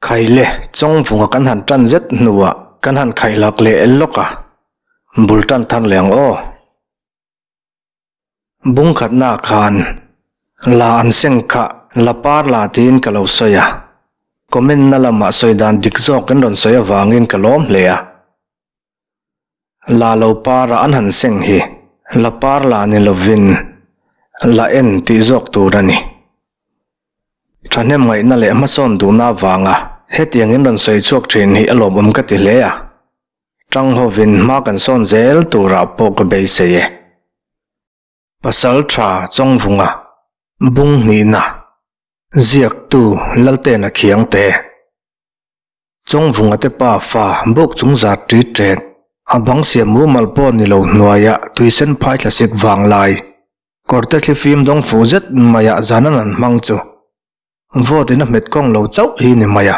Khaile Chawngvunga kan han tan zet hnuah kan han khaihlak leh lawk a, bul tan thar leh ang aw. Bung khatnaah khan la an seng kha la par la tiin ka lo sawi a, comment na lamah sawi dan dik zawk in rawn sawi avangin ka lawm hle a. La lo para an han seng hi la par la ni lovin la en tih zawk tur a ni. Thahnem ngaihna leh hmasawn duhna avanga hetiang in rawn sawi chhuak thin hi a lawmawm ka ti hle a. Tang hovin hma kan sawn zel turah pawh ka beisei e. Pasal tha Chawngvunga, Bung hnihna, Ziaktu Laltena Khiangte. Chawngvunga te pa fa buk chung zat ṭit ṭet, a bang siam mumal pawh ni lo hnuaia tuisen phai thlasik vang lai, kawrte thlifim dawng fuh zet maiah zan an han hmang chu vote in a hmet kawng lo chauh hi ni mai a.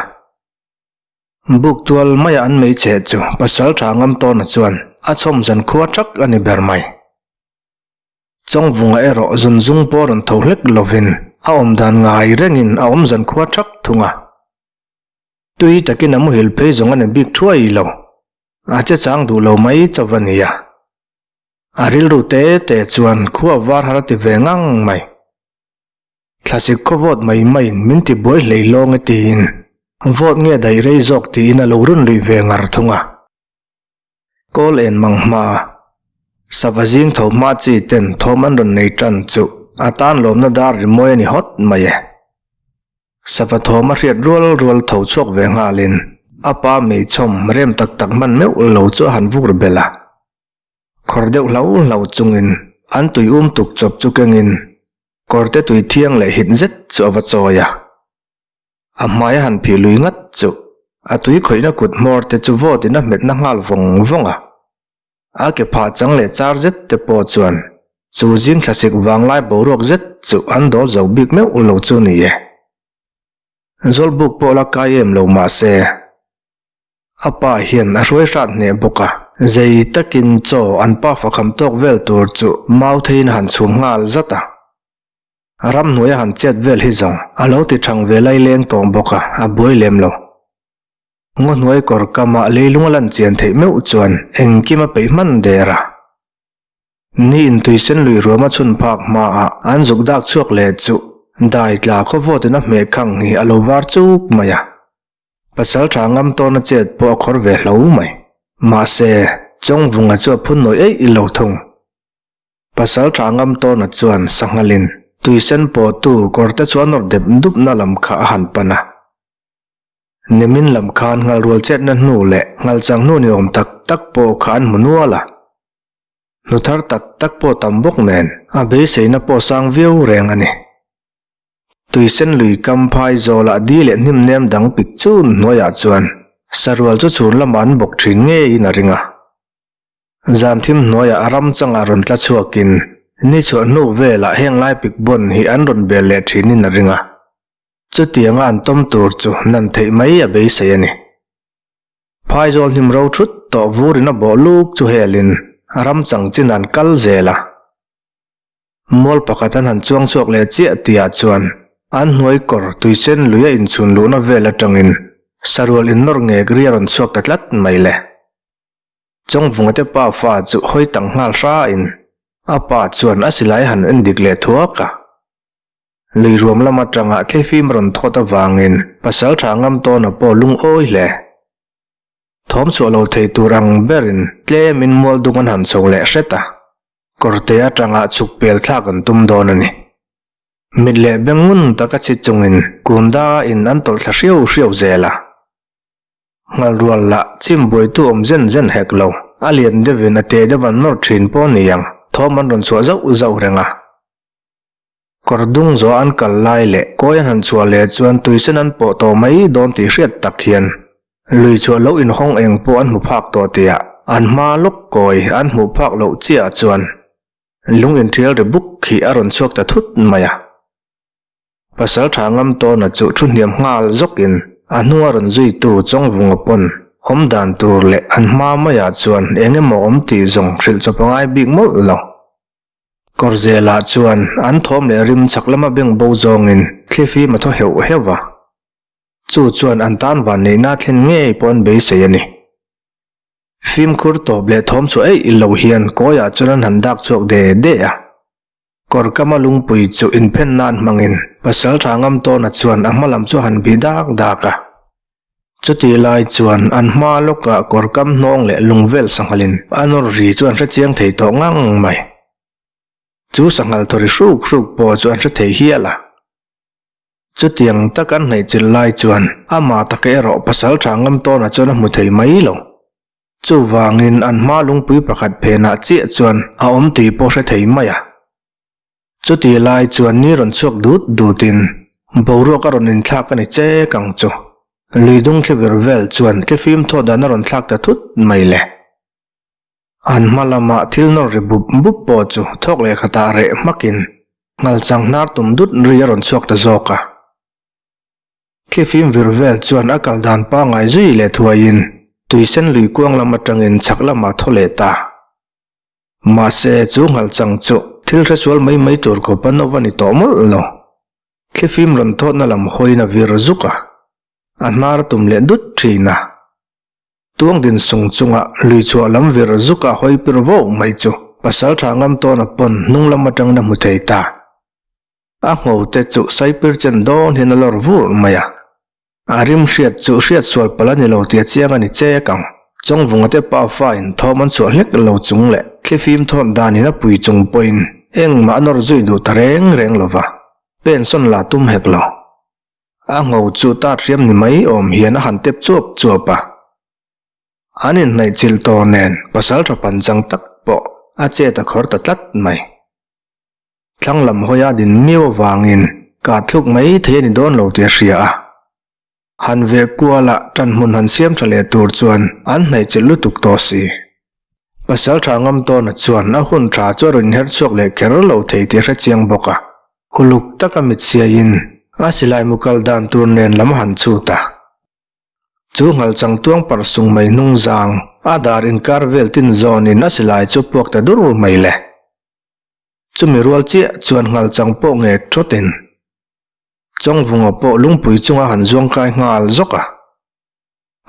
Buk tual maia an mei cheh chu pasal tha ngam tawna chuan a chhawm zan khua thak a ni ber mai. Chawngvunga erawh zun zung pawh rawn tho hlek lovin a awm dan ngai rengin a awm zan khua thak thung a. Tui takin a muhil phei zawng a ni bik thuai lo. A che chang duh lo mai chauh a nia. A rilru te te chuan khua var har a ti ve ngang mai. Thlasik khaw vawt mai maiin min ti buai hlei lawng e tiin vawt nge daih rei zawk tiin a lo run lui ve ngar thung a. Kawl en mang hma, sava zing tho hma chi ten thawm an rawn nei tan chu a tan lawmna dar rimawi a ni hawt mai e. Sava thawm a hriat rual rual tho chhuak ve nghalin a pa meichhawm rem tak tak hman meuh lo chu a han vur belh a. Khawr deuh hlau hlau chungin an tui um tuk chawp chu kengin kawrte tui thiang leh hit zet chu a va chawi a. A hmai a han phih lui ngat chu a tui khawihna kut hmawr te chu vawt in a hmetna nghal vawng vawng a. A ke phah chang leh char zet te pawh chuan chu zing thlasik vanglai boruak zet chu an dawl zo bik meuh lo chu ni e. Zawlbuk pawh la kai em lo mah se a pa hian a hruai hrat hneh bawk a, zei takin chaw an pa fakham tawk vel tur chu mau theiin a han chhum nghal zat a. Ramhnuai a han chet vel hi zawng a lo ti thang ve lai leng tawng bawk a, a buai lem lo. Ngaw hnuai kawr kamah leilung a lan chian theih meuh chuan engkim a peih hman der a. Ni intuisen lui ruam a chhun phak hmaah an zuk dak chhuak leh chu dai tla khaw vawtin a hmeh khang hi a lo var chuk mai a. Pasal tha ngam tawn a chet pawh a khawr ve hlo mai. Mahse, Chawngvunga chu a phun nawi eih lo thung. Pasal tha ngam tawna chuan sanghalin tuisen pawhtu kawrte chu a nawr dep dupna lam kha a han pan a. Nimin lam khan nghalrual chetna hnu leh nghalchang hnu ni awm tak tak pawh kha an hmu nual a. Hnu thar tak tak pawh tam bawk nen a beiseina pawh sang viau reng a ni. Tuisen lui kam phai zawlah di leh hnim nem dang pik chun hnuaiah chuan sarual chu chhun lamah an bawk thin ngeiin a ring a. Zan thim hnuaiah a ram changah rawn tla chhuakin ni chhuah hnu velah heng lai pik bawn hi an rawn bel leh thinin a ring a. Chutianga an tawm tur chu nan theih mai a beisei a ni. Phaizawl hnim ro thut tawh vurin a bawh luk chu helin ram chang chin an kal zel a. Mual pakhat an han chuang chhuak leh chiah tihah chuan an hnuai kawr tuisen lui a inchhun luhna vel atangin sarual innawr ngek ri a rawn chhuak ta tlat mai le. Chawngvunga te pa fa chu hawi tang nghal hrain a pa chuan a silai han en dik leh thuak a. Lui ruam lam atanga thlifim rawn thawt avangin pasal tha ngam tawna pawh lungawi hle. Thawm chhuah lo thei tur ang berin tlemin mual dung an han chho leh hret a, kawrte atanga chhuk pel thlak an tum dawn a ni. Mit leh beng ngun taka chhi chungin kunda in an tawlh thla hriau hriau zel a. Nghalrual lah chim buaitu awm zen zen hek lo, a lian deuhin a te deuh an nawr thin pawh ni ang, thawm an rawn chhuah zauh zauh reng a. Kawr dung zawh an kal lai leh kawi an han chhuah leh chuan tuisen an pawh tawh mai dawn tih hriat tak hian lui chhuah lo inhawng eng pawh an hmu phak tawh tihah an hma lawk kawi an hmuh phak loh chiah chuan lung inṭhial ri buk khi a rawn chhuak ta thut mai a. Pasal tha ngam tawna chu thu hniam nghal zawkin a hnunga rawn zuitu Chawngvunga pawn awm dan tur leh an hma maiah chuan eng emaw awm tih zawng hrilh chawp a ngai bik mawlh lo. Kawrzelah chuan an thawm leh rim chak lama beng bo zawngin thlifim a thaw heuh heuh va. Chu chuan an tan vanneihna thlen ngei pawh an beisei a ni. Fimkhur tawp leh thawm chu eih lo hian kawiah chuan an han dak chhuak de de a. Kawr kama lungpui chu inphen nan hmangin pasal tha ngam tawna chuan a hma lam chu a han bih dak dak a. Chutih lai chuan an hma lawkah kawr kam hnawng leh lung vel sanghalin a nawr ri chu an hre chiang thei tawh ngang mai. Chu sanghal thaw ri hruk hruk pawh chu an hre thei hial a. Chutiang tak an hnaihchilh lai chuan amah taka erawh pasal tha ngam tawnah chuan a hmu thei mai lo. Chuvangin an hma lungpui pakhat phenah chiah chuan a awm tih pawh hre thei mai a. Chutih lai chuan ni rawn chhuak dut dutin boruak a rawn inthlak a ni chek ang chu. Lui dung thli vir vel chuan thlifim thawh dan a rawn thlak ta thut mai le. An hma lama thil nawr ri bup bup pawh chu thawk leh khatah reh hmakin ngalchang hnar tum dut ri a rawn chhuak ta zawk a. Thlifim vir vel chuan a kal dan pangngai zui leh thuaiin tuisen lui kuang lam atangin chhak lamah thaw leh ta. Mahse chu ngalchang chu thil hresual mai mai tur khawp a nawh a ni tawh mawlh lo. Thlifim rawn thawtna lam hawiin a vir zuk a, a hnar tum leh dut thin a. Tuang din sung chunga lui chhuah lam vir zuka hawi pir vo mai chu pasal tha ngam tawna pawn hnung lam atangin a hmu thei ta. A ngho te chu saipir chen dawn hian a lawr vur mai a. A rim hriat chu hriat sual palh a ni lo tih a chiang a ni chek ang. Chawngvunga te pa fa in thawm an chhuah hlek lo chung leh thlifim thawt danin a pui chung pawhin engmah a nawr zui duh ta reng reng lova pension la tum hek lo. A ngho chu tat hriam ni mai awm hian a han tep chuap chuap a. An inhnaih chilh tawh nen pasal tha panchang tak pawh a chet a khawr ta tlat mai. Thlang lam hawia din miau avangin kah thluk mai thei a ni dawn lo tih a hria a. Han veh kuala ṭanhmun han siam ṭha leh tur chuan an hnaih chilh lutuk tawh si. Pasal tha ngam tawna chuan a hun tha chu a rawn inher chhuak leh kher lo thei tih a hre chiang bawk a. Uluk taka mit siaiin a silai mu kal dan tur nen lam a han chhut a. Chu nghalchang tuang parh sung mai hnung zang a dar inkar vel tin zawnin a silai chu puak ta dur mai le. Chumi rual chiah chuan nghalchang pawh ngek thawtin Chawngvunga pawh lungpui chunga han zuang kai nghal zawk a.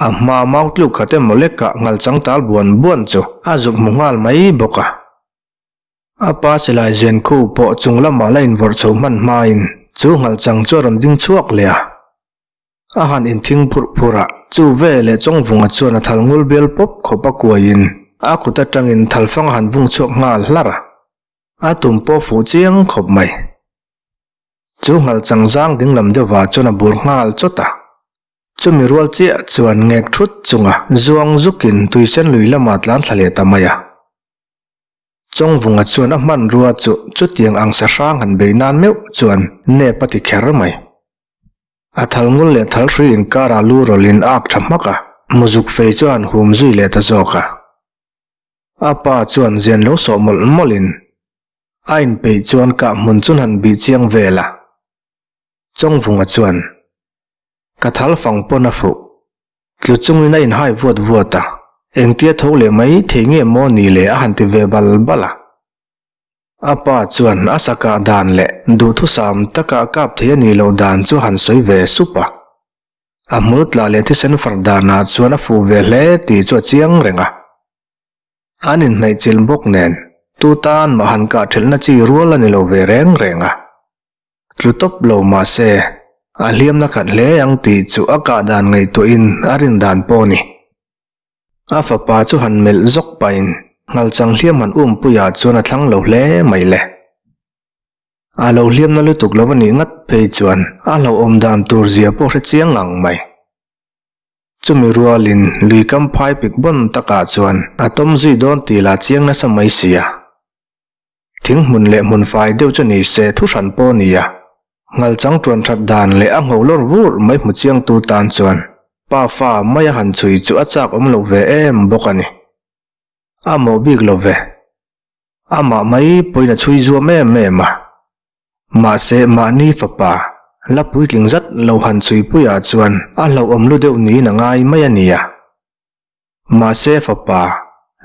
A hma mau tluk khat emaw lekah nghalchang tal buan buan chu a zuk hmu nghal mai bawk a. A pa silai zen khu pawh chung lamah la invawrh chho hman hmain chu nghalchang chu a rawn ding chhuak leh a. A han inthing phurh phurh a, chu ve leh Chawngvunga chuan a thal ngul bial pawp khawp a kuaiin a kut atangin thalfang a han vung chhuak nghal hlar a. A tum pawh fuh chiang khawp mai. Chu nghalchang zang dinglam deuhvah chuan a bur nghal chawt a. Chumi rual chiah chuan ngek thut chunga zuang zukin tuisen lui lamah tlan thla leh ta mai a. Chawngvunga chuan a hmanrua chu chutiang ang sa hrang han bei nan meuh chuan nep a ti kher mai. A thal ngul leh thal hrui inkarah lu rawlhin a ak tha hmak a, muzuk fei chu a han hum zui leh ta zawk a. A pa chuan zian lo sawh mawlh mawlhin a inpeih chuan kah hmun chun han bih chiang vel a. Chawngvunga chuan, Ka thal fang pawn a fuh. Tlu chungin a inhai vuat vuat a, engtia tho leh mai thei nge maw ni le a han ti ve bal bal a. A pa chuan a sa kah dan leh duhthusam taka a kap thei a nih loh dan chu a han sawi ve sup a. A hmul tla leh thisen far danah chuan a fuh ve hle tih chu a chiang reng a. An inhnaih chilh bawk nen tu tan mah han kah thelhna chi rual a ni lo ve reng reng a. Tlu tawp lo mahse, a hliamna khat hle ang tih chu a kah dan ngaihtuahin a rin dan pawh a ni. A fapa chu han melh zawk pahin nghalchang hliam han umpuiah chuan a thlang lo hle mai le. A lo hliamna lutuk lo a nih ngat phei chuan a hlauhawm dan tur zia pawh hre chiang ngang mai. Chumi rualin lui kam phai pik bawn takah chuan a tawm zui dawn tih lah chiang nasa mai sia. Thing hmun leh hmun fai deuh chu ni se thu hran pawh a ni a. Nghalchang tuan that dan leh a ngho lawr vur mai hmu chiangtu tan chuan pa fa mai a han chhui chu a chak awm lo ve em bawk a ni. A mawh bik lo ve. Amah mai pawhin a chhui zuam em em a. Mahse mahni fapa la puitling zat lo han chhui puiah chuan a hlauhawm lu deuh niin a ngai mai a nia. Mahse fapa,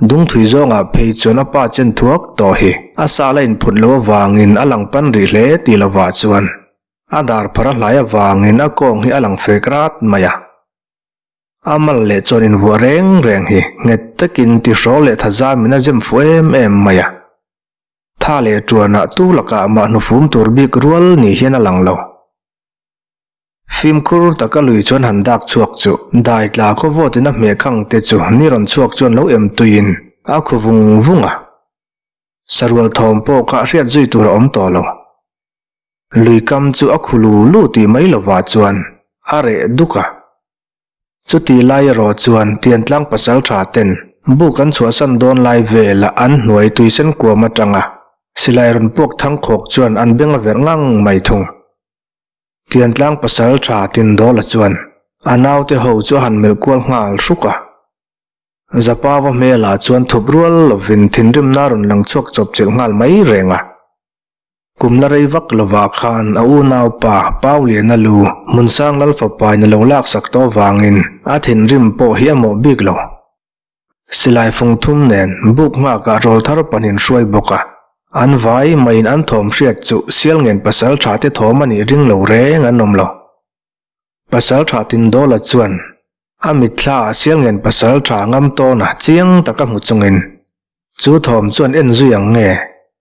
dungthui zawngah phei chuan a pa chen thuak tawh hi a sal a inphut loh avangin a lang pan rih hle tih lovah chuan. A dar phar a hlai avangin a kawng hi a lang fek rat mai a. A mal leh chuan invuah reng reng hi nghet takin tihrawl leh thazamin a zem fuh em em mai a. Tha leh tuanah tu lakah mah hnufum tur bik rual ni hian a lang lo. Fimkhur taka lui chuan han dak chhuak chu dai tla khaw vawtin a hmeh khang te chu ni rawn chhuak chuan lo em tuiin a khu vung vung a. Sarual thawm pawh kha hriat zui tur a awm tawh lo. Lui kam chu a khu lu lu tih mai lovah chuan a reh duk a. Chuti lai erawh chuan Tiantlang pasal tha ten buk an chhuahsan dawn lai velah an hnuai tuisen kuam atanga silai rawn puak thang khawk chuan an beng a verh ngang mai thung. Tiantlang pasal tha Tindawla chuan a naute ho chu a han melh kual nghal hruk a. Zapava hmelah chuan thup rual lovin thinrimna a rawn lang chhuak chawp chilh nghal mai reng a. Kum la rei vak lovah khan a unaupa Pauliana lu Hmunsang Lalfapain a lo laksak tawh vangin a thinrim pawh hi a mawh bik lo. Silai fung thum nen buk nghakah rawl thar panin hruai bawk a, an vai maiin an thawm hriat chu Sialngen pasal tha te thawm a nih ring lo reng an awm lo. Pasal tha Tindawla chuan a mitthla ah Sialngen pasal tha ngam tawn a chiang taka hmu chungin chu thawm chuan en zui ang nge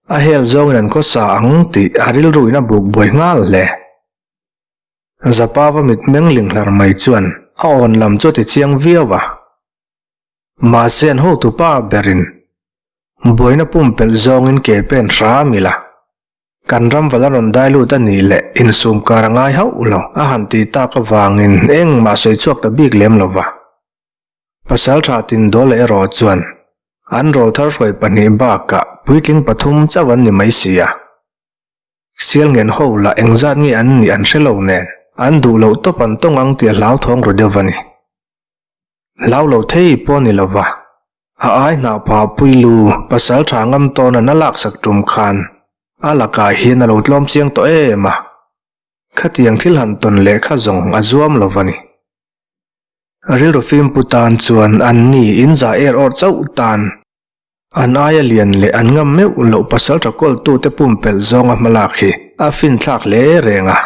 a hel zawngin an khawsa ang tih a rilruin a buk buai nghal hle. Zapava mitmeng linghlar mai chuan a awn lam chu a ti chiang viau a. Mahse an hotupa berin buaina pumpelh zawngin ke pen hram ila, kan ram val a rawn dai lut a nih leh insum kar a ngai hauh lo a han ti tak avangin engmah sawi chhuak ta bik lem lo va. Pasaltha Tindawla erawh chuan an rawlthar hruai pahnih bakah puitling pathum chauh an ni mai si a. Sialngen ho lah engzat nge an nih an hre lo nen an duh loh tawp an tawng ang tih a hlauthawng ru deuh a ni. Hlau lo thei pawh ni lova, a ai hnah phah pui lu pasal tha ngam tawn an a laksak tum khan a lakah hian a lo tlawm chiang tawh em a, khatiang thil han tawn leh kha zawng a zuam lo va ni. Rilru fimpu tan chuan an ni in za er awr chauh tan an aia lian leh an ngam meuh loh pasal tha kawltute pumpelh zawnga hmalak hi a finthlak hle reng a.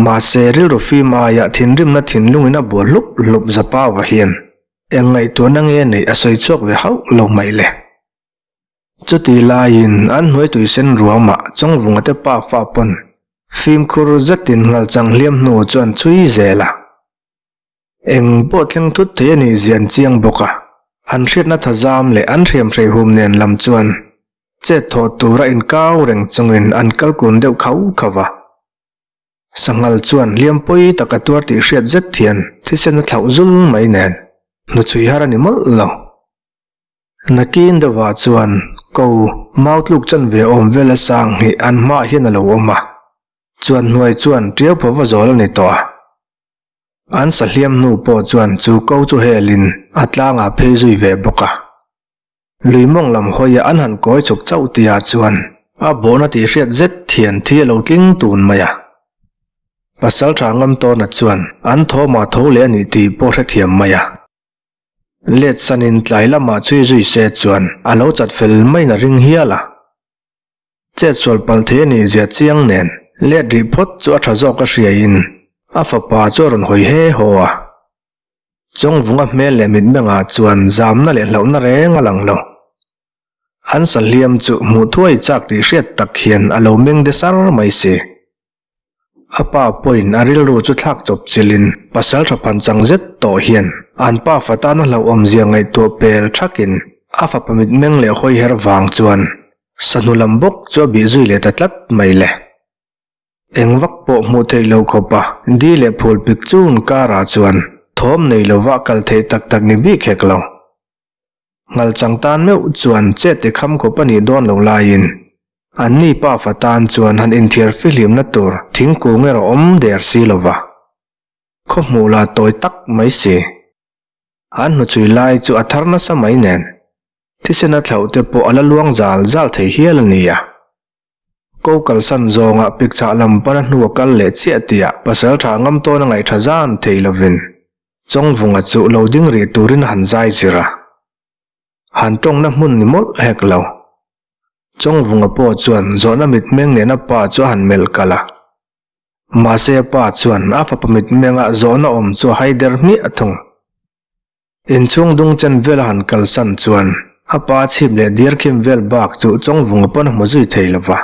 Mahse, rilru fim aia thinrimna thinlungin a bual hlup hlup Zapauva hian eng ngaihtuahna nge neih a sawi chhuak ve hauh lo mai le. Chutih laiin an hnuai tuisen ruamah Chawngvunga te pa fa pawn fimkhur zetin ngalchang hliam hnu chuan chhui zel a. Eng pawh thleng thut thei a nih zian chiang bawk a, an hriatna thazam leh an hriamhreihum nen lam chuan chet thawh tura inkau reng chungin an kal kun deuh khauh khauh a. Sanghal chuan hliam pawi tak a tuar tih hriat zet hian thisen a thlauh zul mai nen hnuchhui har a ni mawlh lo. Nakin deuhah chuan ko mau tluk chanve awm vel a sang hi an hmaah hian a lo awm a, chuan hnuai chuan tiau phaw va zawl a ni tawh a. An sa hliam hnu pawh chuan chu ko chu helin a tlangah phei zui ve bawk a. Lui mawng lam hawia an han kawi chuk chauh tihah chuan a bawhna tih hriat zet thian thi a lo tling tun mai a. Pasaltha Ngamtawna chuan an thawmah tho leh a nih tih pawh hrethiam mai a. Let sanin tlai lamah chhui zui se chuan a lo chat fel maiin a ring hial a. Chet sual palh thei a nih zia chiang nen let rih phawt chu a tha zawk a hriaiin a fapa chu a rawn hawi he haw a. Chawngvunga hmel leh mitmengah chuan zamna leh hlauhna reng a lang lo. An sahliam chu hmuh thuai chak tih hriat tak hian a lo meng de sar mai si. A pa pawhin a rilru chu thlak chawp chilhin pasal tha phan chang zet tawh hian an pa fa tana hlauhawmzia ngaihtuah pel thakin a fapa mitmeng leh hawiher vang chuan sahnu lam bawk chu a bih zui leh ta tlat mai le. Eng vak pawh hmuh theih loh khawp a, di leh phul pik chun karah chuan thawm nei lova kal theih tak tak ni bik hek lo. Ngalchang tan meuh chuan chet ti kham khawp a nih dawn lo laiin anni pafa tan chuan han inthiar fihlimna tur thingkung erawh awm der si lova khaw hmuh la tawi tak mai si. An hnuchhui lai chu a thar nasa mai nen thisen a thlauh te pawh a la luang zal zal thei hial a nia. Ko kalsan zawnga pikchah lam pana hnu a kal leh chiah tihah pasal tha ngam tawn a ngaih tha zan thei lovin Chawngvunga chu lo ding rih turin a han zai zir a. Han tawngna hmun ni mawlh hek lo. Chawngvunga pawh chuan zawhna mitmeng nena pa chu a han melh kalh a. Mahse a pa chuan a fapa mitmenga zawhna awm chu a hai der hmiah thung. Inchhung dung chen vel a han kalsan chuan a pa chhip leh diar khim vel bak chu Chawngvunga pawn a hmu zui thei lo va.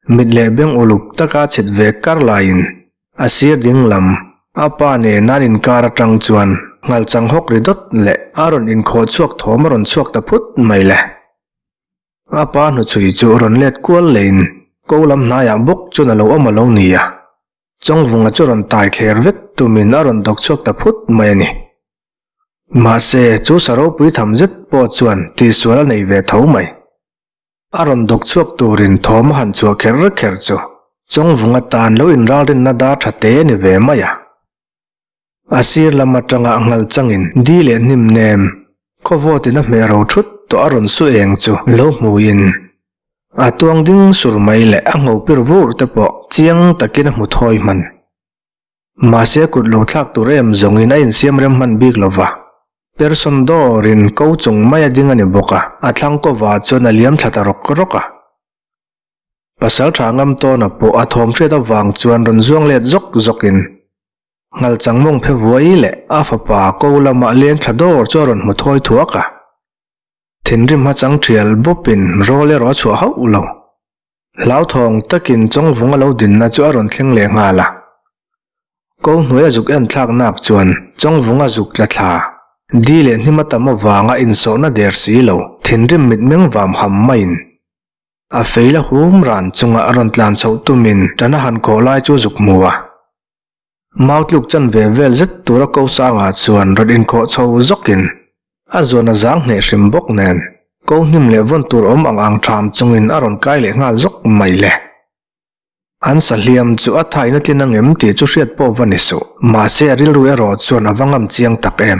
Mit leh beng uluk taka chhit ve kar laiin a sir ding lam a pa nen an inkar atang chuan nghalchang hawk ri dawt leh a rawn inkhawh chhuak thawm a rawn chhuak ta phut mai le. A pa hnuchhui chu rawn let kual leiin ko lam hnaiah bawk chuan a lo awm a lo ni a. Chawngvunga chu rawn tai thler vek tumin a rawn dawk chhuak ta phut mai a ni. Mahse, chu sa ropui tham zet pawh chuan tihsual a nei ve tho mai. A rawn dawk chhuak turin thawm a han chhuah kher kher chu Chawngvunga tan lo inralrinna dar tha te a ni ve mai a. A sir lam atanga nghal changin di leh hnim nem khawvawtin a hmeh ro thut tawh a rawn su eng chu lo hmuin a tuang ding sur mai leh a ngho pir vur te pawh chiang takin a hmu thawi hman. Mahse kut lo thlak tur em zawngin a insiam rem hman bik lo va, Person dawrin ko chung mai a ding a ni bawk a, a thlang kawva chuan a liam thla ta rawk rawk a. Pasal tha ngam tawna pawh a thawm hriat avang chuan rawn zuang let zawk zawkin Nghalchang mawng phe vuai leh a fapa ko lama leng thla dawr chu a rawn hmu thawi thuak a. Thinrim hachang thial bawpin rawl erawh a chhuah hauh lo. Hlauthawng takin Chawngvunga lo dinna chu a rawn thleng leh nghal a. Ko hnuai a zuk en thlak nak chuan Chawngvunga zuk tla thla, di leh hnim a tam avanga insawhna der si lo, thinrim mitmeng vam ham maiin a fei la hum ran chunga a rawn tlan chhoh tumin ṭan a han khawh lai chu zuk hmu a. Mau tluk chan ve vel zet tura ko sangah chuan rawn inkhawh chho zawkin a zuan a zang hneh hrim bawk nen ko hnim leh vawn tur awm ang ang ṭham chungin a rawn kai leh nghal zawk mai le. An sahliam chu a thain a tlin angem tih chu hriat pawh va ni suh, mahse a rilru erawh chuan a va ngam chiang tak em.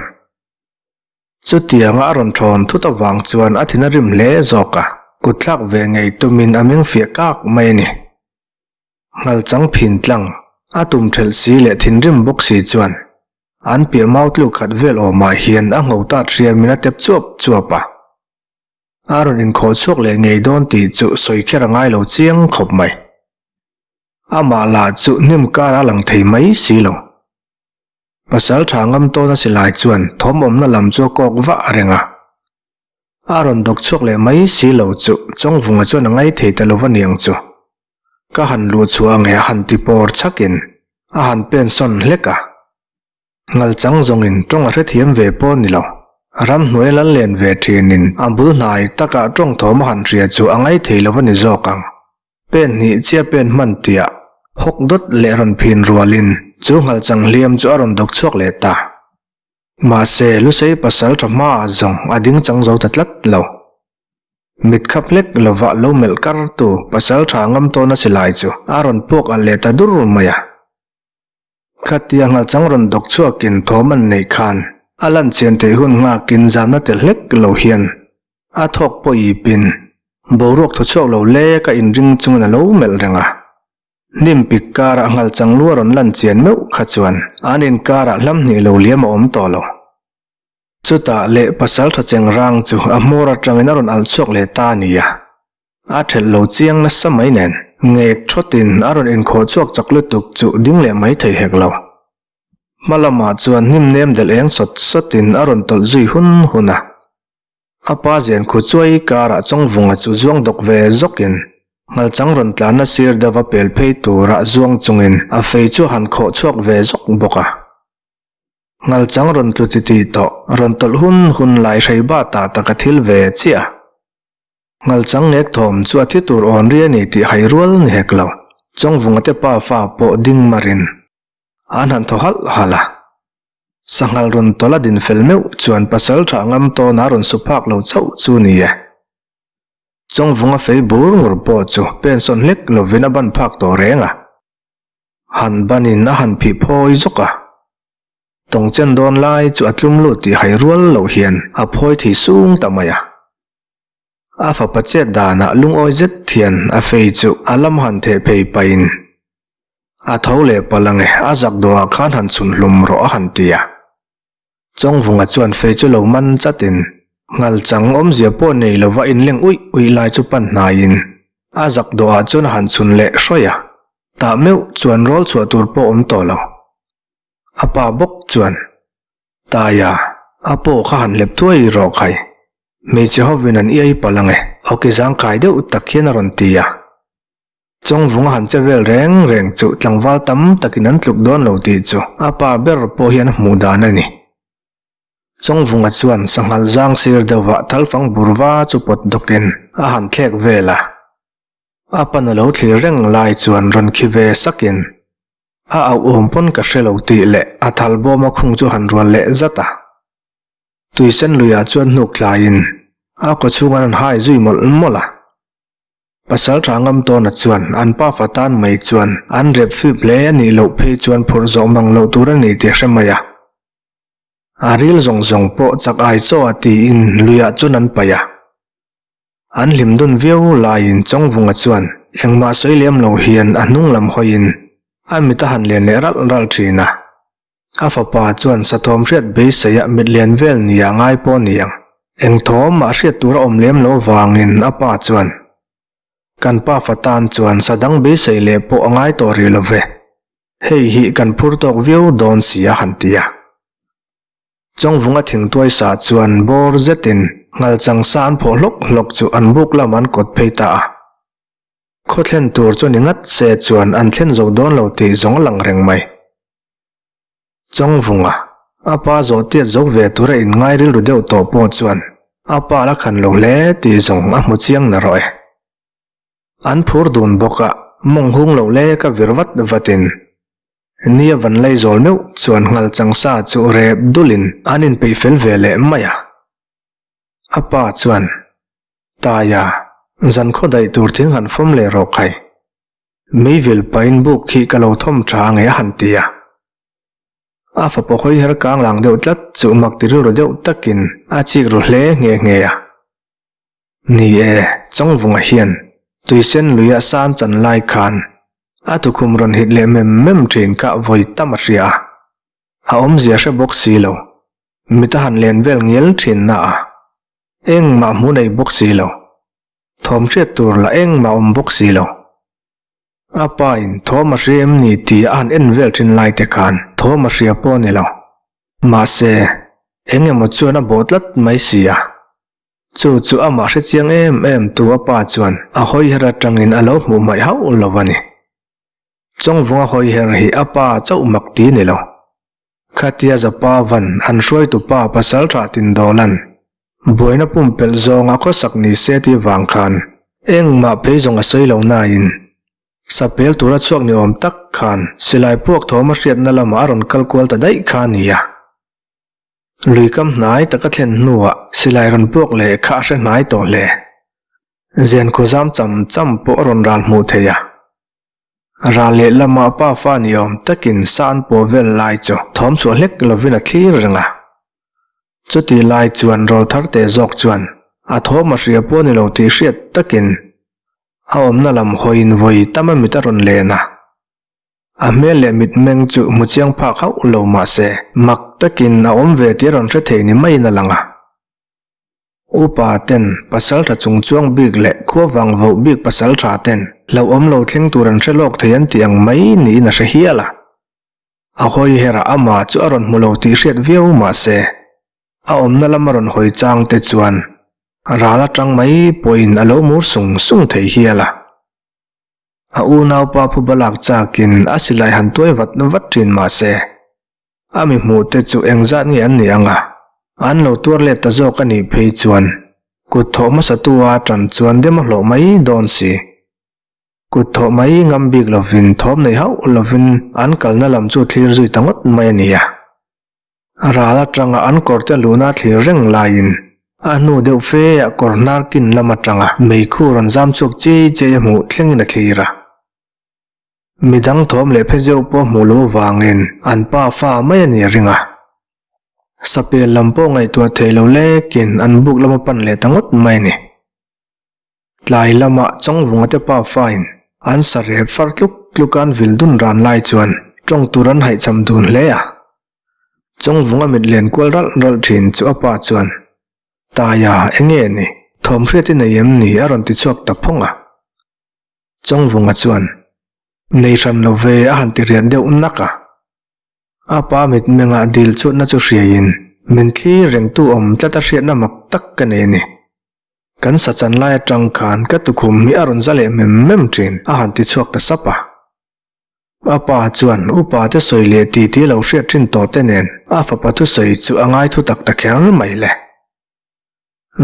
Chutianga a rawn thawn thut avang chuan a thin a rim hle zawk a, kutthlak ve ngei tumin a meng fiah kak mai a ni. Nghalchang phin tlang, a tum thelh si leh thinrim bawk si chuan an piah mau tluk khat vel awmah hian a ngho tat hriamin a tep chuap chuap a. A rawn inkhawh chhuak leh ngei dawn tih chu sawi kher a ngai lo chiang khawp mai. Amah lah chu hnim kar a lang thei mai si lo. Pasal tha ngam tawn a si lai chuan thawm awmna lam chu a kawk vah reng a. A rawn dawk chhuak leh mai si lo chu Chawngvunga chuan a ngai thei ta lo va niang chu. Ka han luh chhuah ange a han ti pawr chhakin a han pen sawn hlek a. Ngalchang zawngin tawng a hrethiam ve pawh ni lo. Ramhnuai lal len ve thinin a bul hnai takah tawng thawm a han hria chu a ngai thei lo va ni zawk ang. Pen hnih chiah pen hman tiah hawk dawt leh rawn phin rualin chu nghalchang hliam chu a rawn dawk chhuak leh ta. Mahse, Lusei pasal tha hmaah zawng a ding chang zo ta tlat lo. Mit khap hlek lovah lo melh kar tu pasal tha ngam tawna silai chu a rawn puak alh leh ta dur mai a. Khatia nghalchang rawn dawk chhuakin thawm an neih khan a lan chian theih hun nghakin zamna tel hlek lo hian a thawk pawh ipin boruak thaw chhuak lo lek a inring chungin a lo melh reng a. Hnim pik karah nghalchang lu a rawn lan chian meuh kha chuan an inkarah hlam hnih lo liam a awm tawh lo. Chutah leh pasal tha cheng rang chu a hmawr atangin a rawn alh chhuak leh ta a ni a. A thelh lo chiang nasa mai nen ngek thawtin a rawn inkhawh chhuak chak lutuk chu ding leh mai thei hek lo. Hma lamah chuan hnim nem delh eng sawt sawtin a rawn tawlh zui hun hun a. A pa zian khu chuai karah Chawngvunga chu zuang dawk ve zawkin Nghalchang rawn tlanna sir deuh a pel phei turah zuang chungin a fei chu a han khawh chhuak ve zawk bawk a. Nghalchang rawn tlu titih tawh rawn tawlh hun hun lai hrei batah tak a thil ve chiah a. Nghalchang ngek thawm chu a thi tur awn ri a ni tih hai rual ni hek lo. Chawngvunga te pa fa pawh ding marin an han thaw halh halh a. Sanghal rawn tawlh a din fel meuh chuan pasal tha ngam tawn a rawn su phak lo chauh chu ni e. Chawngvunga fei bur ngur pawh chu pensawn hlek lovin a ban phak tawh reng a. Han banin a han phih phawi zawk a. Tawngchen dawn lai chu a tlum lut tih hai rual loh hian a phawi thei sung ta mai a. A fapa chet danah lungawi zet hian a fei chu a lam han theh phei pahin a tho leh palh ange a zak duhah khan han chhun hlum rawh a han ti a. Chawngvunga chuan fei chu lo man chatin nghalchang awmzia pawh nei lova inleng uih uih lai chu pan hnaiin a zak duhah chuan a han chhun leh hrawih a. Tah meuh chuan rawl chhuah tur pawh awm tawh lo. A pa bawk chuan, Taia, a paw kha han hlep thuai rawh khai. Hmeichhe hovin an iai palh ang e, awki zangkai deuh tak hian a rawn ti a. Chawngvunga han che vel reng reng chu tlangval tam takin an tluk dawn lo tih chu a pa ber pawh hian a hmuh dan a ni. Chawngvunga chuan sanghal zang sir deuhvah thalfang burva chu pawt dawkin a han thlek vel a. A pan a lo thlir reng lai chuan rawn khi ve sakin a auh awm pawn ka hre lo tih leh a thal bawma khung chu han rual leh zat a. Tuisen luiah chuan hnuk tlaiin a kawchhung an rawn hai zui mawlh mawlh a. Pasal tha ngam tawna chuan an pafa tan mai chuan an rep fip hle a nih loh phei chuan phurh zawh mang loh tur a ni tih a hre mai a. A ril zawng zawng pawh chak ai chaw a tiin luiah chuan an paih a. An hlim dun viau laiin Chawngvunga chuan engmah sawi lem lo hian a hnung lam hawiin a mit a han len leh ralh ralh thin a. A fapa chuan sathawm hriat beiseia mit lian vel nia ngai pawh ni ang. Eng thawm mah hriat tur a awm lem lo vangin a pa chuan, Kan pafa tan chuan sa dang beisei leh pawh a ngai tawh rih lo ve. Hei hi kan phur tawk viau dawn si a han ti a. Chawngvunga thingtuai sa chuan bawr zetin ngalchang sa an phawh hlawk hlawk chu an buk lam an kawt phei ta a. Khaw thlen tur chu ni ngat se chuan an thlen zo dawn lo tih zawng a lang reng mai. Chawngvunga, a pa zawh tiat zo ve tura inngai rilru deuh tawh pawh chuan a pa la khan lo hle tih zawng a hmu chiang na rawh e. An phur dun bawk a, mawng hung lo lek a vir vat vatin Nia van lei zawl meuh chuan nghal chang sa chu rep dulin an inpeih fel ve leh mai a. A pa chuan, Taia, zan khaw daih tur thing han fawm leh rawh khai. Meivil pain buk khi ka lo thawm tha nge a han ti a. A fapa hawi her kang lang deuh tlat chu mak ti rilru deuh takin a chik ru hle nghe nghe a. Ni e, Chawngvunga hian tuisen luia san chan lai khan a tukhum rawn hit leh mem mem thin kha vawi tam a hria a, a awmzia hre bawk si lo, mit a han len vel ngial thin na a, engmah hmu nei bawk si lo, thawm hriat tur lah engmah awm bawk si lo. A pa in thawm a hria em ni tih a han en vel thin lai te khan thawm a hria pawh a ni lo. Mahse, eng emaw chuan a bawh tlat mai si a. Chu chu amah hre chiang em em tu a pa chuan a hawiher atangin a lo hmuh hmaih hauh lo a ni. Chawngvunga hawiher hi a pa chauh mak ti ni lo. Khatia Zapa van an hruaitu pa pasal tha Tindawlan buaina pumpelh zawnga khawsak ni se tih vang khan engmah phei zawng a sawi lo nain sapel tura chhuak ni awm tak khan silai puak thawm a hriatna lamah a rawn kal kual ta daih kha a ni a. Lui kam hnai taka thlen hnuah silai rawn puak leh kha a hre hnai tawh hle. Zen khaw zam cham cham pawh a rawn ral hmuh thei a. Ral leh lamah pa fa ni awm takin sa an pawh vel lai chu thawm chhuah hlek lovin a thlir reng a. Chuti lai chuan rawl thar teh zawk chuan a thawm a hria pawh ni lo tih hriat takin a awmna lam hawiin vawi tam a mit a rawn len a. A hmel leh mitmeng chu hmu chiang phak hauh lo mah se, mak takin a awm ve tih a rawn hre thei ni maiin a lang a. Upa ten pasal tha chung chuang bik leh khua vang voh bik pasal tha ten hlauhawm lo thleng tur an hre lawk thei an tih ang mai niin a hre hial a. A hawi herah amah chu a rawn hmu lo tih hriat viau mah se, a awmna lam a rawn hawi chang te chuan ral atang mai pawhin a lo mur sung sung thei hial a. A unaupa phuba lak chakin a silai han tuai vat vat thin mah se, a mi hmuh te chu engzat nge an nih ang a, an lo tuar let ta zawk a nih phei chuan kut thawh hmasatu a tan chuan dem a hlawh mai dawn si. Kut thawh mai ngam bik lovin thawm nei hauh lovin an kalna lam chu thlir zui ta ngawt mai a ni a. Ral atanga an kawrte luhna thlir reng laiin a hnu deuh fe ah kawr hnar kin lam atanga meikhu rawn zam chhuak chei chei a hmuh thlengin a thlir a. Midang thawm leh phe zeuh pawh hmuh loh avangin an pa fa mai a ni a ring a. Sapel lam pawh ngaihtuah theih lo lekin an buk lama pan leh ta ngawt mai a ni. Tlai lamah Chawngvunga te pa fain an sa rep far tluk tluk a an vil dun ran lai chuan tawng tur an haihcham dun hle a. Chawngvunga mit len kual ralh ralh thin chu a pa chuan, Taia, enge ni? Thawm hriat i nei em ni? a rawn ti chhuak ta phawng a. Chawngvunga chuan, Nei hran lo ve a han ti rian deuh nak a. A pa mitmengah dil chutna chu hriaiin min thlir rengtu awm tlat a hriatna mak tak ka nei a ni. Kan sachan lai atang khan ka tukhum hi a rawn za leh mem mem thin a han ti chhuak ta sap a. A pa chuan upa te sawi leh titi lo hriat thin tawh te nen a fapa thusawi chu a ngai thu tak ta kher mai le.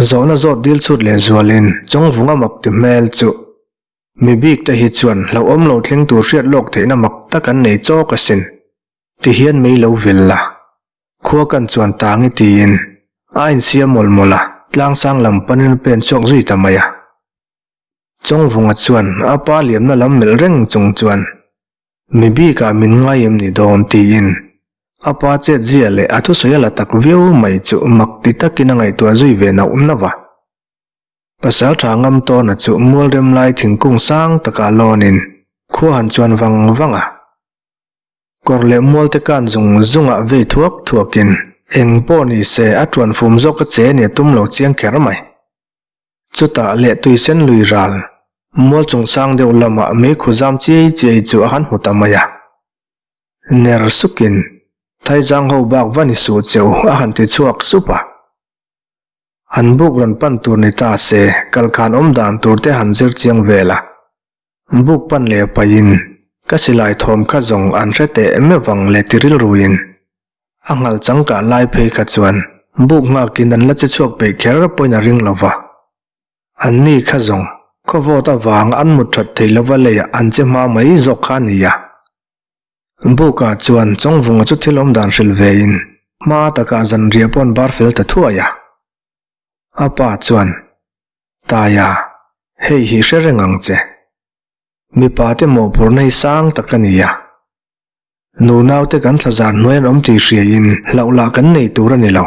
Zawhna zawt dil chhut leh zualin Chawngvunga mak ti hmel chu Mi bik te hi chuan hlauhawm lo thleng tur hriat lawk theihna mak tak an nei chawk asin. Ti hian mei lo vil la. Khua kan chuan tang i tiin a insiam mawlh mawlh a, tlangsang lam panin a pen chhuak zui ta mai a. Chawngvunga chuan a pa liamna lam melh reng chung chuan mi bikah min ngai em ni dawn tiin a pa chet zia leh a thusawi a la tak viau mai chu mak ti takin a ngaihtuah zui ve nauh nauh a. Pasal tha ngam tawna chu mual rem lai thingkung sang takah lawnin khua han chuan vang vang a. Kawr leh mual te kan zung zungah vei thuak thuakin eng pawh ni se a tuan fum zawk a che nia tum lo chiang kher mai. Chutah leh tuisen lui ral mual chung sang deuh lamah meikhu zam chiai chiai chu a han hmu ta mai a. Ner sukin Thaizang ho bak va ni suh cheu a han ti chhuak sup a. An buk rawn pan tur ni ta se, kalkhan awm dan tur te han zir chiang vel a. Buk pan leh pahin ka silai thawm kha zawng an hre teh meuh ang le ti rilruin a nghal changkah lai phei kha chuan buk nghakin an la che chhuak peih kher pawhin a ring lo va. An ni kha zawng khawvawt avanga an mut that thei lova leiah an che hma mai zawk kha a ni a. Buka chuan Chawngvunga chu thil awm dan hrilh vein hma takah zanriah pawh an bar fel ta thuai a. A pa chuan, Taia, hei hi hre reng ang che. Mipa te mawhphurhna hi sang tak a ni a. Nunaute kan thlazar hnuai an awm tih hriaiin hlauh lah kan nei tur a ni lo.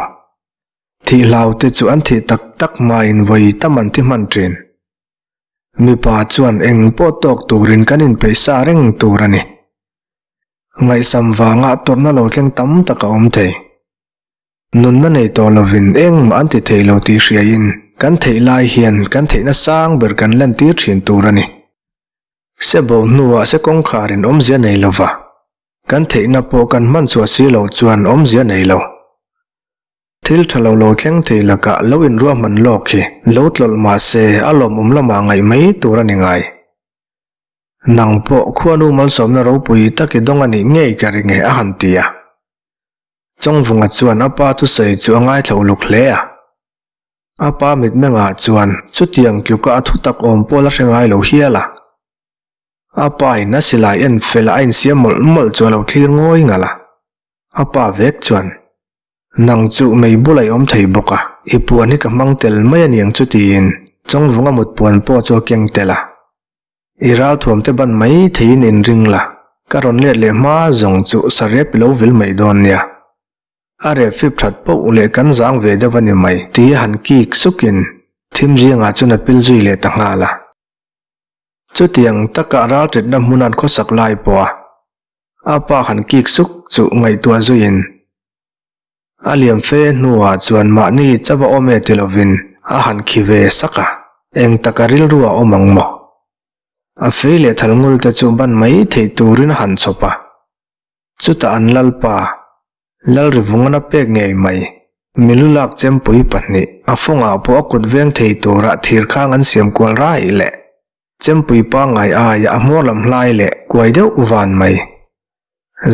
Thih hlau te chu an thih tak tak hmain vawi tam an thi hman thin. Mipa chuan eng pawh tawk turin kan inpeih sa reng tur a ni. Ngaihsam vanga tawrhna lo thleng tam tak a awm thei. Nunna nei tawh lovin engmah an ti thei lo tih hriaiin kan theih lai hian kan theihna sang ber kan lantir thin tur a ni. Se bo hnuah se kawngkharin awmzia nei lova, kan theihna pawh kan hman chhuah si loh chuan awmzia nei lo. Thil tha lo lo thleng thei lakah lo inruahman lawk hi lo tlawlh mah se a lawmawm lamah ngaih mai tur a ni ngai. Nang pawh khuanu malsawmna ropui tak i dawng a nih ngei ka ring e a han ti a. Chawngvunga chuan a pa thusawi chu a ngaithla uluk hle a. A pa mitmengah chuan chutiang tluka a thutak awm pawh la hre ngai lo hial a. A pa in a silai en fel a a insiam mawlh mawlh chu a lo thlir ngawi ngalh a. A pa vek chuan Nang chu mei bula i awm thei bawk a, i puan hi ka hmang tel mai a niang chu tiin Chawngvunga mut puan pawh chu a keng tel a. I ralthuam te ban mai theiin inring la, ka rawn let leh hma zawng chu sarep i lo vil mai dawn nia. A rep fip that poh leh kan zang ve deuh a ni mai ti a han kik sukin thim zingah chuan a pil zui leh ta nghal a. Chutiang taka ralṭetna hmun an khawsak lai pawh a, a pa han kik suk chu ngaihtuah zuiin a liam fe hnuah chuan mahni chauh a awm e ti lovin a han khi ve sak a, eng taka rilru a awm ang maw? A fei leh thalngul te chu ban mai theih turin a han chhawp a, chutah an lalpa Lalrivungan a pek ngei mai. Milu lak chempui pahnih a fawngah pawh a kut veng thei tura thir khang an siam kual raih leh chempui pangngai aia a hmawr lam hlai leh kuai deuh van mai.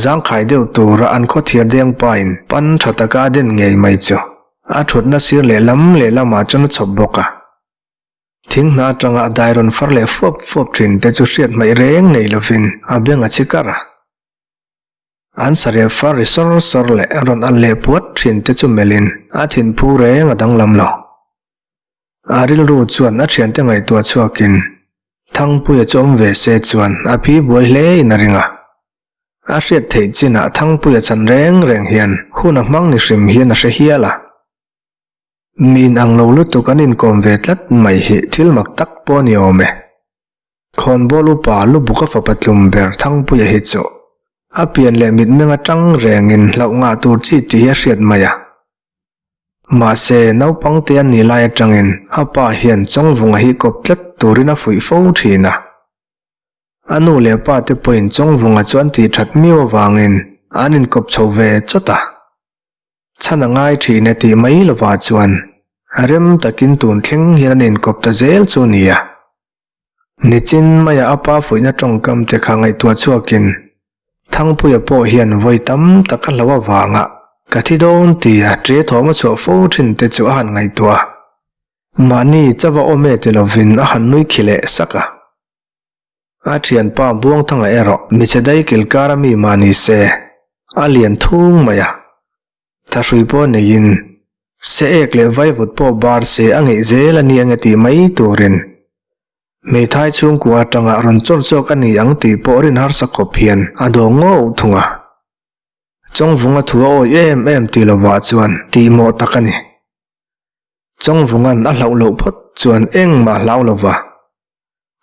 Zangkhai deuh tura an khaw thir deng pain pan tha taka a den ngei mai chu a thutna sir lehlam lehlamah chuan a chhawp bawk a. Thing hna atanga a dai rawn far leh fuap fuap thin te chu hriat hmaih reng nei lovin a beng a chi kar a. An sarep far ri sawr sawr leh rawn al leh puat thin te chu melhin a thinphu reng a danglam lo. A rilru chuan a thiante ngaihtuah chhuakin Thangpuia chu awm ve se chuan a phi buai hle in a ring a. A hriat theih chinah Thangpuia chan reng reng hian hun a hmang ni hrim hian a hre hial a. Min ang lo lutuk an inkawm ve tlat mai hi thil mak tak pawh a ni awm e. Khawnbawl upa Lubuka fapa tlum ber Thangpuia hi chu a pian leh mitmeng atang rengin hlauh ngah tur chi tih hi a hriat mai a. Mahse, naupangte an nih lai atangin a pa hian Chawngvunga hi kawp tlat turin a fuih fo thin a. A nu leh pa te pawhin Chawngvunga chu an tih that miau avangin an inkawp chho ve chawt a. Chhan a ngai thin e tih mai lovah chuan rem takin tun thleng hian an inkawp ta zel chu nia. Nichin maia a pa fuihna tawngkam te kha ngaihtuah chhuakin Thangpuia pawh hian vawi tam tak a hlo avanga ka thi dawn tia ṭe thawm a chhuah fo thin te chu a han ngaihtuah a. Mahni chauh a awm e ti lovin a han nui khi leh sak a. A thianpa Buangthanga erawh michhe dai kilkar a mi mah ni se, a lian thung mai a. Thahrui pawh neiin, se ek leh vaivut pawh bar se a ngeih zel a ni ange tih mai turin hmeithai chhungkua atanga rawn chawr chhuak a ni ang tih pawh rin harsa khawp hian a dawng ngawh thung a. Chawngvunga thu a awih em em tih lovah chuan tihmawh tak a ni. Chawngvunga'n a hlauh loh phawt chuan engmah hlau lova.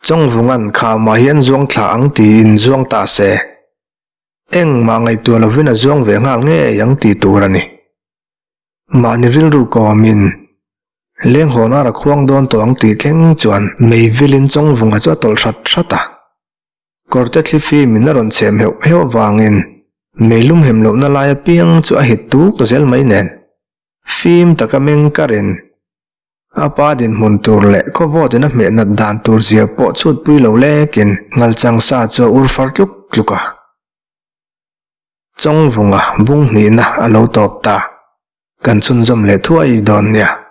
Chawngvunga'n khamah hian zuang thla ang tiin zuang ta se, engmah ngaihtuah lovin a zuang ve nghal ngei ang tih tur a ni. Mahni rilru kawmin lenghawn ar a khuang dawn tawh ang tih thleng chuan meivilin Chawngvunga chu a tawlh hrat hrat a. Kawrte thli fimin a rawn chhem heuh heuh avangin meilum hem lohna lai apiang chu a hit tuk zel mai nen fim taka meng karin A pa dinhmun tur leh khawvawtin a hmeh nat dan tur zia pawh chhutpui lo lekin ngalchang sa chu a ur far tluk tluk a. Chawngvunga bung hnihna a lo tawp ta. Kan chhunzawm leh thuai dawn nia.